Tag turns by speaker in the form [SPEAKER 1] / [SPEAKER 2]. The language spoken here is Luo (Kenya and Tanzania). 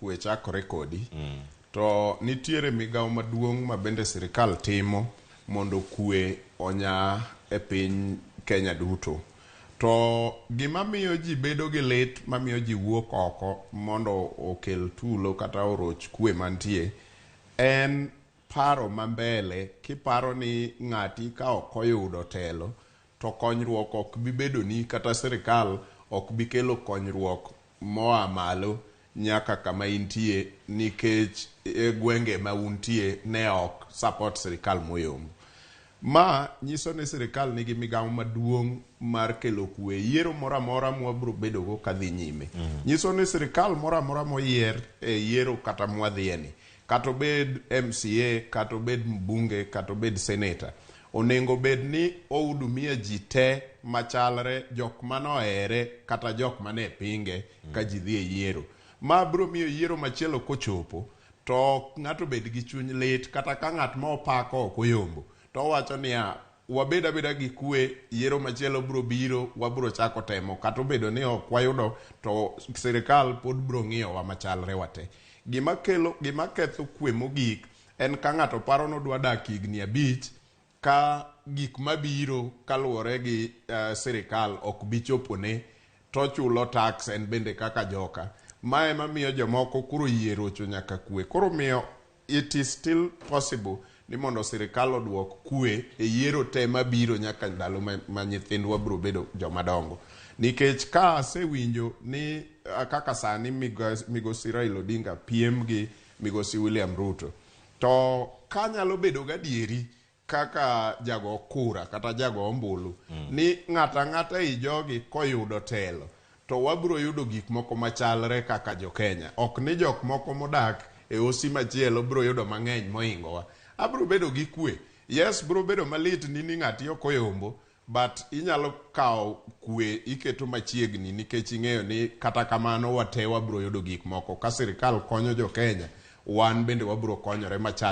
[SPEAKER 1] kwe chakore kodi. To nitiere migawo maduong' ma bende sirikal timo mondo kwe onya e piny Kenya duto. To gima miyo ji bedo gi lit mamiyo ji wuok oko mondo okel tulo kata oroch kwe mantie en paro ma mbele kiparo ni ng'ati ka ok oyudo telo to konyruok ok bi bedoni kata sirikal ok bi kelo konyruok moa malo nyaka kama intie nikech e gwenge ma untie ne ok support sirikal moyombo. Ma nyiso ni sirikal nigi migawo maduong' mar kelo kwe e yiero moro amora mwabiro bedogo kadhi nyime. Nyiso ni sirikal moro amora moyier e yiero kata mwadhiye ni, kata obed MCA, kata obed mbunge, kata obed senator, onengo bed ni ohudumia ji te machalre, jok mane ohere kata jok mane pinge ka ji dhi e yiero. Ma biro miyo yiero machielo kochopo to ok ng'ato bed gi chuny lit kata ka ng'at ma opako ok oyombo to owacho niya wabed abeda gi kwe yiero machielo biro biro wabiro chako temo kata obedo ni ok wayudo to sirikal pod biro ng'iyowa machalre wate. Gima kelo gima ketho kwe mogik en ka ng'ato paro ni odwa dak higni abich ka gik mabiro kaluwore gi sirikal ok bi chopone tochulo tax en bende kaka joka. Ma ema miyo jomoko koro oyie rocho nyaka kwe. Koro miyo it is still possible ni mondo sirikal oduok kwe e yiero te mabiro nyaka ndalo ma nyithindwa biro bedo joma dongo. Nikech ka asewinjo ni kaka sani migosi Raila Odinga piem gi migosi William Ruto, to kanyalo bedo gadieri kaka jago kura kata jago ombulu ni ng'ato ang'ata ei jogi koyudo telo to wabiro yudo gik moko machalre kaka jo Kenya. Ok ni jok moko modak e osi machielo biro yudo mang'eny mohingowa. Abiro bedo gi kwe. Yes, biro bedo malit ni ni ng'ati ok oyombo, but inyalo kawo kwe iketo machiegni nikech ing'eyo ni kata kamano wate wabiro yudo gik moko. Ka sirikal konyo jo Kenya, wan bende wabiro konyore machal.